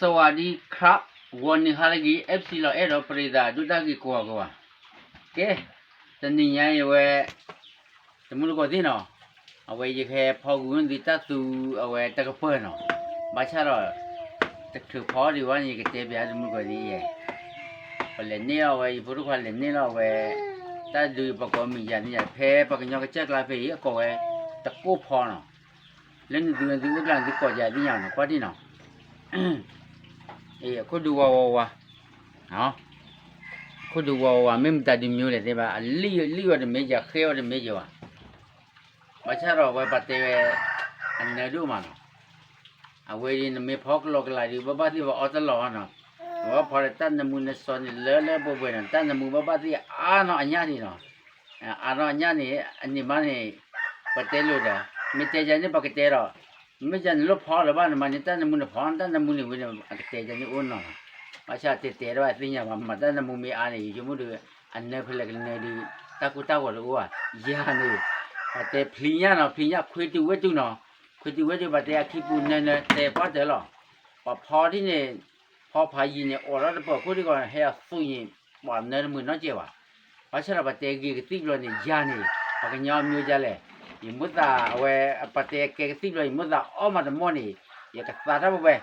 สวัสดีครับ ဂီၤနံၤဟါလၢအဂ့ၤ FC လီၤအဲၣ်ဒိးပရံသးဒိၣ်တၢ်ဂ့ၤကိးဂၤကိးဂၤ, ကဲ, တနံၤညါအံၤဝဲ တမုၢ်တကိးသ့ၣ်နီၤ, အဝဲယကဟဲဖီကွံာ်သုတၢ်သူအဝဲတကပၤနီၤ, ဘၣ်ဆၣ်ဒီး တချုးဖီဒံးဘၣ်န့ၣ် ယကတဲပျးတမုၢ်တကိးသ့ၣ်ယဲ, ပလဲၤန့ၢ်အီၤဝဲ ယဖိဒိၣ်ခွါလဲၤန့ၢ်လီၤအဝဲ တၢ်ဒုးပှၤကိးမံၤယၤန့ၣ်ယၤ ဖဲပှၤကညီကစၢ်ကျါဖဲအံၤ အကိးဝဲ တကိၢ်ဖီနီၤ, လၢနသုသုအိၣ်ကျါနသုကိးယၤသ့ၣ်ညါနီၤ ကွၢ်ဒံနီၤ အခိၣ်ဒုးဝါဝါဝါ, ခိၣ်ဒုးဝါဝါဝါ မ့ၢ်မတၤဒုးမံလဲၣ်သ့ၣ်ဘၣ် အလံၣ်အီၤတမ့ၢ်ယၤ ဃဲအီၤတမ့ၢ်ယၤဘၣ်, ဘၣ်ဆၣ်ဒီးအဝဲပှၤတဲဝဲ အနၢဒိၣ်မးနီၤ, အဝဲဒ်နမ့ၢ်ဖီကလီကလးဒုး ဘၣ်ဘၣ်သ့ၣ်ပှၤအီတလီၤဘၣ်နီၤ, ပှၤဖီဒီးတၢ်နၢမူနၢဆှီန့ၣ် လၢလၢပှဲၤပှဲၤနီၤ တၢ်နၢမူဘၣ်ဘၣ်သ့ၣ်အါနီၤအညၣ်ဒံးနီၤ အါနီၤအညၣ်န့ၣ် အန့ၣ်မးန့ၣ် ပတဲလိာ်ဒီး မ့ၢ်တဲယၤန့ၣ် ပကတဲဒီး မ့ၢ်ယၤန့ၣ်လၢဖီလၢၤဘၣ်န့ၣ်မးန့ၣ် တၢ်နၢမူန့ၣ်ဖီ တၢ်နၢမူန့ၣ်ဝဲန့ၣ် အကတဲယၤန့ၣ်အိၣ်နီၤ, ဘၣ်ဆၣ်တဲတဲဒၣ်ဘၣ်သ့ၣ်ညါဘၣ် မ့ၢ်တၢ်နၢမူမ့ၢ်အါန့ၣ် ယဆိကမိၣ်ဒီး အနၢဖဲလဲၣ်ကနၢဒုး တၢ်ကိၢ်တၢ်ဂီၤတအိၣ်ဘၣ်, ယၤန့ၣ် ပှၤတဲဖျံညၣ်နီၤ ဖျံညၣ်ခွ့တုၤဝဲတုၤနီၤ, ခွ့တုၤဝဲတုၤ ပှၤတဲအခံပူၤနၢနၢ တဲပှၢ်တၢၢ်လီၤ, ပှၤဖီဒ်န့ၣ် ဖီဖးယံၤန့ၣ် အိးထီၣ်တပၢၤခိၣ်ဒံးဂီၤ ဟဲအီၤသူၣ်န့ၣ် ပှၤနၢတမုာ်နီတစဲးဘၣ်, ဘၣ်ဆၣ်ဒီးပှၤတဲဂ့ၤကသံၣ်ဘျီန့ၣ် ယၤန့ၣ် ပှၤကညီအမံၤအိၣ်ဒ်လဲၣ်, ယမိၣ်သးအဝဲ ပှၤတဲကဲကသံၣ်ဘျီ ယမိၣ်သးအီၣ်မးတမီၢ်န့ၣ် ယကသးတၢ်ပဝဲ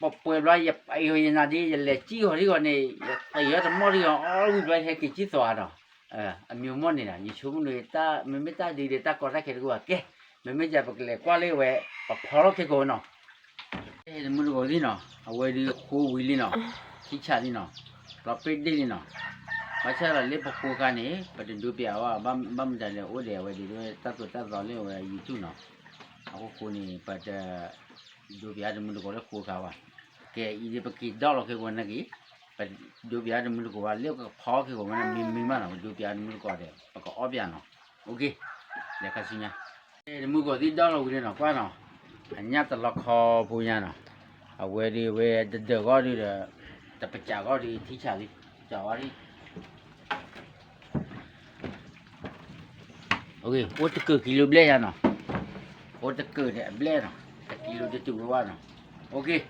ပှဲၤပှဲၤဘျီ ယပာ်အီၤယနၤဒ် ယလဲၤစံၣ်ဂီၤဒံးဂီၤန့ၣ် ယသံးအီၤတမီၢ်ဒံးဂီၤ အီၣ်ဝံၤဘျီဟဲက့ၤစံၣ်သီးဧါနီၤ, အမံၤမိၢ်န့ၣ်ဒီး ယဆိကမိၣ်န့ၣ် မ့မ့ၢ်တၢ်ဒ်ဒီးတၢ်ကီတၢ်ခဲတအိၣ်ဘၣ်ကဲ, မ့မ့ၢ်ယၤပကလဲၤကွၢ်လၢဝဲ ပဖီလီၤခဲကိာ်နီၤ တမုၢ်တကိးသ့ၣ်နီၤ အဝဲဒုးဃိဝံၤလံနီၤ, ထံဆးလံနီၤ, လီၤပ့ၢ်ဒ့ၣ်လံနီၤ, ဘၣ်ဆၣ်ဒီးလၢပဃိခါန့ၣ် ပတဒိးပျးဘၣ် ဘၣ်မတၤလဲၣ် အိၣ်ဒီးအဝဲဒုးတၢ်သိၣ်တၢ်သီလၢအဝဲ YouTube နီၤ, အဃိဃိန့ၣ် ပတ ဒိးပျးတမုၢ်တကိးလၢဃိခါဘၣ်, ကဲအံၤဒ်ပက့ၤဒီလီၤခဲကိာ်နာ်က့ၤ, ပဒိးပျးတမုၢ်တကိးဘၣ် လၢပကဖီခဲကိာ်မ့ၢ်မံမံမးနီၤ ပဒိးပျးတမုၢ်တကိးဒီး ပကအီၣ်ပျးနီၤ, လဲၤခါဆူညါ, တမုၢ်တကိးသ့ၣ်ဒီလီၤဝံၤလံနီၤ ကွၢ်နီၤ, အညၣ်တလီခီဖိညါနီၤ, အဝဲဒုးဝဲတဒၢးဂီၢ်ဒုးဒီး တပစးဂီၢ်ဒုးထံဆးလံ, စးဝါလံ အိၣ်တကၢၢ်ကံလိဘျဲၣ်ညါနီၤ, အိၣ်တကၢၢ်ဒီးအဘျဲၣ်နီၤ, တကံလိတတုၤဝဲဘၣ်နီၤ,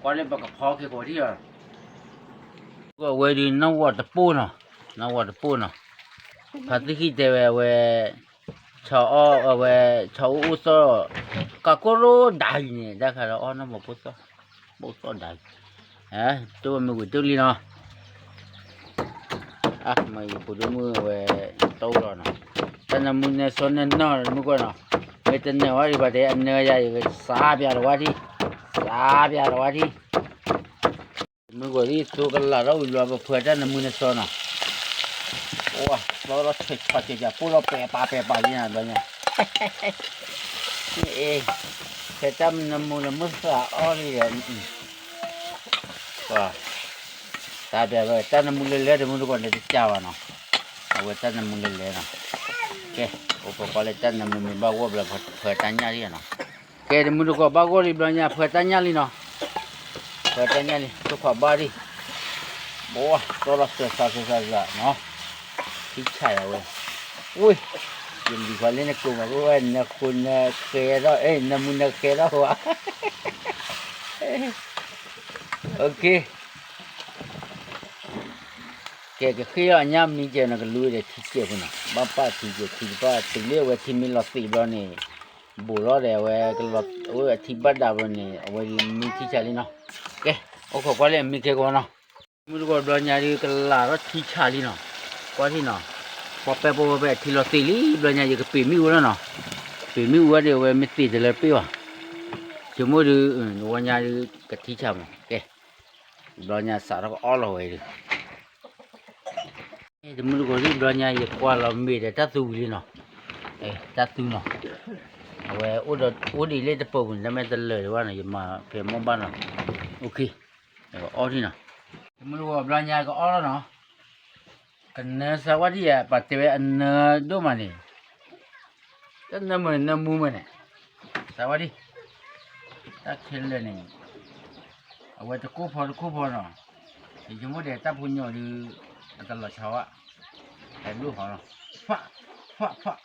ကွၢ်လၢပကဖီခဲကိာ်ထံၣ်လီၤ, အဝဲဒုးနီၢ်ဝီၤတပိၢ်နီၤ, နီၢ်ဝီၤတပိၢ်နီၤ, ဖါသံၣ်ဃံတဲဝဲအဝဲ ဆီအီၣ်အဝဲ ဆီအိၣ်အိၣ်သီၣ်, ကးကိၢ်ရိဒၣ်အံၤန့ၣ် တၢ်ခါဒီးအီၣ်နီၢ်မီၤပိၢ်သီၣ်, ပိၢ်သီၣ်ဒၣ်အံၤ, တိၢ်ဝဲမ့ၢ်ဝံၤတိၢ်လံနီၤ, အမ့ၢ်ယဖိဒိၣ်မုၣ်ဝဲ တိၢ်လီၤနီၤ, တၢ်နၢမူနၢဆှီနၢနီၤ မုၢ်ကွၢ်နီၤ, မ့ၢ်တနၢၤဝဲဒံးဘၣ်တဲအနၢယၤ ယကစးပျးတဝါထံၣ်, စးပျးတဝါထံၣ် မုၢ်ကီၤသံၣ်သိကလးထီၣ်ဝံၤဘျီ ပဖၢတၢ်နၢမူနၢဆှီနီၤ, အိၣ်ဝဲ သီထီၣ်ဆဲးဆဲးဆဲးဆဲး ပိၢ်လီၤပဲာ်ပာ်ပဲာ်ပာ်ယဲၢ်နၤဘျီညါ, ဖဲတၢ်နၢမူနၢမူသးအီၣ်လံဒီး, တၢ်ပျးဝဲ တၢ်နၢမူလၢလဲၤ တမုၢ်တကိးန့ၣ် တကးဘၣ်နီၤ, အဝဲတၢ်နၢမူလၢလဲၤနီၤ, ကဲ, အိၣ်ခိးကွၢ်လၢတၢ်နၢမူမ့ၢ်ဘၣ်ဂီၢ်ဘျီ ဖၢတၢ်ညၣ်လံနီၤ. ကဲ တမုၢ်တကိးဘၣ်ဂီၢ်လံဘျီညါ ဖၢတၢ်ညၣ်လံနီၤ, ဖၢတၢ်ညၣ်လံ ထိၣ်ခွါဘၣ်ဒံး, ဘိ သီလီၤစၢၤစၢၤစၢၤစၢၤနီၤ, ထံဆးယၤဝဲ, ဝ့ၢ်, ယလံၤခွါလၢနကိးမး ဝဲ နဃိနဃဲထီၣ် အဲ နၢမူနဃဲထီၣ်ဝဲ, အိၣ်ခ့ ကဲကဃ့အီၣ်အညၣ်မံကဲနီၤ ကလူဝဲဒီးထံကဲဖိနီၤ ဘၣ်ပၣ်ထံကဲထံကပၣ်တုၤလၢအဝဲထံမ့ၢ်လီၤသံးဘျီန့ၣ် ဘူးလီၤဒီးအဝဲကလီၤ အဝဲအထံဘၣ်ဒၣ်ဘျီန့ၣ် အဝဲဒ်မံထံဆးလံနီၤ, ကဲ အိၣ်ခိးကွၢ်လၢအမံကဲကဝီၤနီၤ, မုၢ်တကိးဘျီညါဒုးကလးထီၣ်ထံဆးလံနီၤ, ကွၢ်ထံၣ်နီၤ, ပှၤပဲာ်ပဝဲပဲာ်အထံလီၤသံးလံ ဘျီညါယကပ့ၤမ့ၣ်အူလီၤနီၤ, ပ့ၤမ့ၣ်အူဝဲဒီးအဝဲမ့ၢ်သံးတလၢပ့ၢ်ဘၣ်, ဆိကမိၣ်ဒုး နဝီညါဒုးကထံဆးမး ကဲ ဘျီညါစးထီၣ်ကအီၣ်လီၤဝဲဒုး, တမုၢ်တကိးသ့ၣ်ဘျီညါ ယကွၢ်လီၤမ့ၢ်ဒီးတၢ်သူဝံၤလံနီၤ, တၢ်သူနီၤ, အဝဲအိၣ်ဒံးလၢတပၢၤပူၤန့ၣ် တၢ်မ့ၢ်တလၢာ်ဒံးဘၣ်နီၤ ယမၤဖဲမိၢ်ဘၣ်နီၤ, အိၣ်ခ့, အီၣ်ထံၣ်နီၤ, တမုၢ်တကိးဘျီညါကအီၣ်လီၤနီၤ, ကနၢစၢ်ဝါထံၣ်ယၤ ပှၤတဲဝဲအနၢဒိၣ်မးန့ၣ် တၢ်နၢမုၢ်နၢမူမ့ၢ်န့ၣ်, စၢ်ဝါဒံၣ်, တၢ်ခဲလၢာ်န့ၣ်, အဝဲတခိၣ်ဖီတခိၣ်ဖီနီၤ, ယဆိကမိၣ်ဒဲးတၢ်ဖိညိၣ်ဒုး, အတလီၤဆီဘၣ်, ဟဲဒိၣ်ဟီလီၤ, ဖး, ဖး, ဖး.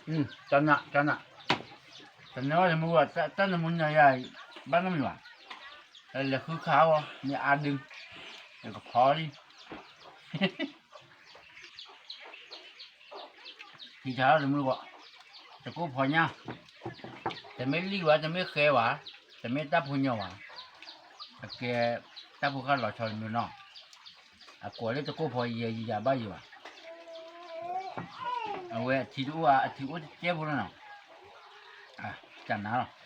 တနၢ် တနၢ် တနၢ်ဝဲတမုၢ်ဂီၢ် တၢ်နမူနၤယၤ ဘၣ်နီတမံၤဘၣ်, လဲၤဃုခးအီၤ မ့ၢ်အါဒုး ယကဖီလံ ထံဆးလီၤတမုၢ်ဂီၢ်, တကိးဖီညါ, တမ့ၢ်လံၣ်ဘၣ် တမ့ၢ်ဃဲဘၣ်, တမ့ၢ်တၢ်ဖိညီဘၣ်, အကဲတၢ်ဖိဃၢ်လီၤဆီတမံၤနီၤ, အကိးလၢတကိးဖီယဲယၤဘၣ်ယၤဘၣ်, အဝဲအထံတအိၣ် အထံအိၣ်တကဲဖိလီၤနီၤ, တၢ်နါလီၤ.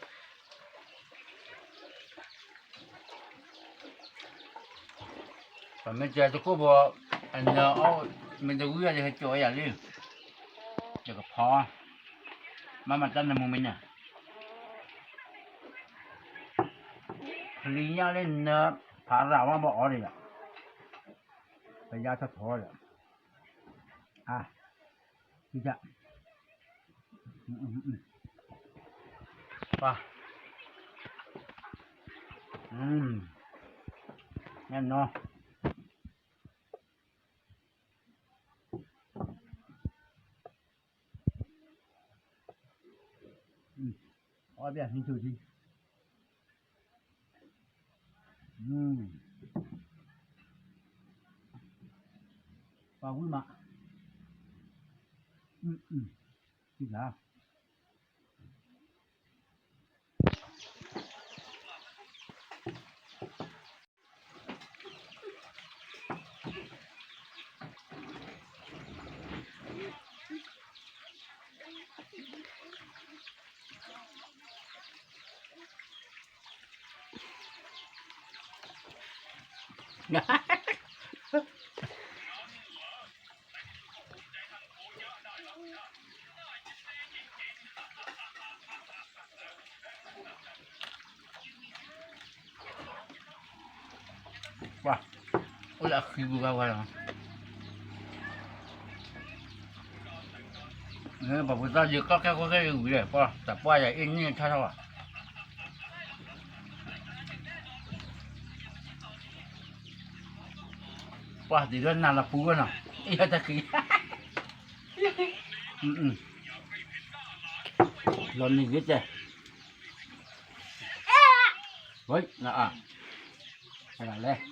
ပမ့ၢ်တဲတကိးဖိ အနၢအီၣ် မ့ၢ်တဝံၤအီၤ ယဟဲကၠီၤယၤလံ, ယကဖီ, မ့မ့ၢ်တၢ်နမူမ့ၢ်န့ၣ်, ဖျံညၣ်လၢနၢ ဖးရၤဝဲဘၣ်အီၤဒီးယၤ, ပယါထီၣ်ထီဒီး, အါ, ပှၤ, ညၣ်နီၤ အီၣ်ဘၣ်ဟံးဆူၣ်ထံ, ပှၤဝံၣ်မး, ထံၣ်လၢ ပှၤ, အိၣ်လၢအဃံပူၤဘၣ်ဝဲလီၤ, ပှၤဖိသၣ်ယကီၢ်ခဲခိၣ်ခဲအံၤဝံၤလဲၣ်, ပှၤတပှၢ်ယၤအ့ၣ်န့ၢ်ထီၣ်ထီၣ်ဘၣ် ပှၤဒ်လၢနၤလီၤပူၤဝဲနီၤ, အ့ၣ်တၢ်ခံ, လီၤနံၤဂ့ၤတဲ, ဝဲ, လဲၣ်,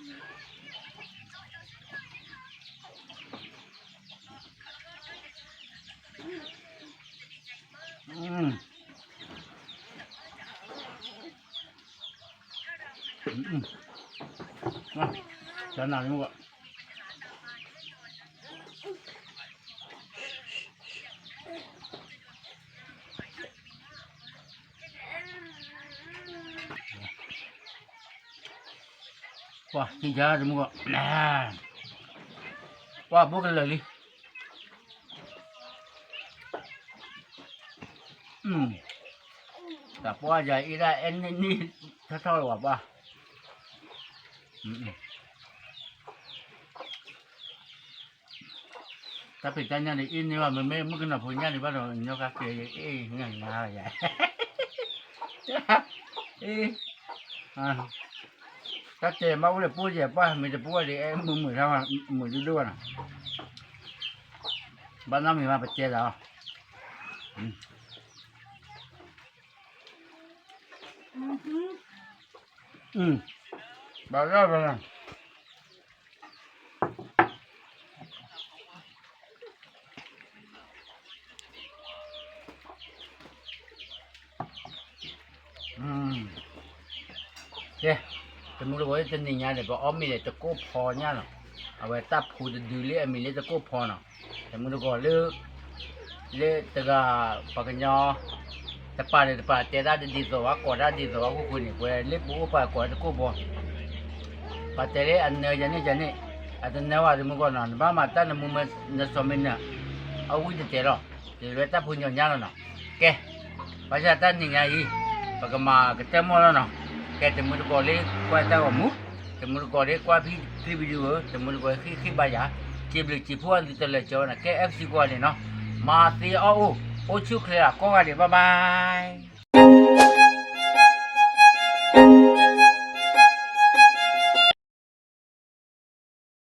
ကနၣ်မ့ၢ်ဘၣ် ပှၤ ထံဆါတမုၢ်ဂီၢ်, ပှၤဘိကလၢာ်လံ, တၢ်ပှၢ်ယၤအ့ၣ်ဒၣ်အဲၣ်န့ၢ်န့ၢ် ထီၣ်ထီၣ်လၢၤဘၣ်ပှၤ, တၢ်ဖံးတၢ်ညၣ်န့ၣ် အ့ၣ်န့ၢ်ဘၣ် မ့မ့ၢ်မုၣ်ကနီၤဖိညၣ်န့ၣ်ဘၣ်ဒီး ညီကါကဲအ့ၣ် ငါငါယၤ, အ့ၣ်, တၢ်တဲမ့ၢ်အိၣ်ဒီးပှိၢ်ယဲၢ်ပှၢ် မ့ၢ်တပှိၢ်ဒီး အဲၣ်မုာ်မုာ်ထီၣ် မုာ်ဒိၣ်ဒိၣ်ဘၣ်နီၤ, ဘၣ်နီတမံၤဘၣ် ပတဲလီၤ, ဘၣ်လီၤဘၣ်လီၤ ကဲ, တမုၢ်တကိး တနံၤညါန့ၣ် ပအီၣ်မ့ၤန့ၣ် တကိၢ်ဖီညၣ်လီၤ, အဝဲတၢ်ဖှူတဒုလၢအမံၤလၢတကိၢ်ဖီနီၤ, တမုၢ်တကိးလၢ လၢတဂၤ ပှၤကညီ တပၤန့ၣ်တပၤ တဲတၢ်ဒ်သိးဘၣ် ကိးတၢ်ဒ်သိးဘၣ် ခိၣ်ဃိန့ၣ် ပှၤလၢပအိၣ်ပှၤကိးတကိၢ်ဖီ, ပှၤတဲလၢအနၢယၤန့ၣ်ယၤန့ၣ်, အတနၢဘၣ်တမုၢ်တကိးနီၤ နဘၣ်မၤတၢ်နမူမၢနစီမ့ၢ်နၢၤ, အဝံၣ်တတဲလီၤ, တဝဲတၢ်ဖိညီညါလီၤနီၤ, ကဲ ဘၣ်ဆၣ်တနံၤညါအံၤ ပကမၤကတၢၢ်မီၢ်လီၤနီၤ, ကဲ တမုၢ်တကိးလၢကွၢ်တၢ်ဂီၤမူ, တမုၢ်တကိးလၢကွၢ်ဖံးသံ video ဧၢ, တမုၢ်တကိးဃ့ၢ်ဃ့ၢ်ဘါယၤ, စံးဘျုးစံးဖှိၣ်အသုတလၢာ်ကၠီဝဲနီၤ, ကဲ FC ကိးဂၤဒဲးနီၤ, မၤသ့အီၣ်အိၣ်, အိၣ်ဆူၣ်ချ့အကိးဂၤဒဲး bye bye.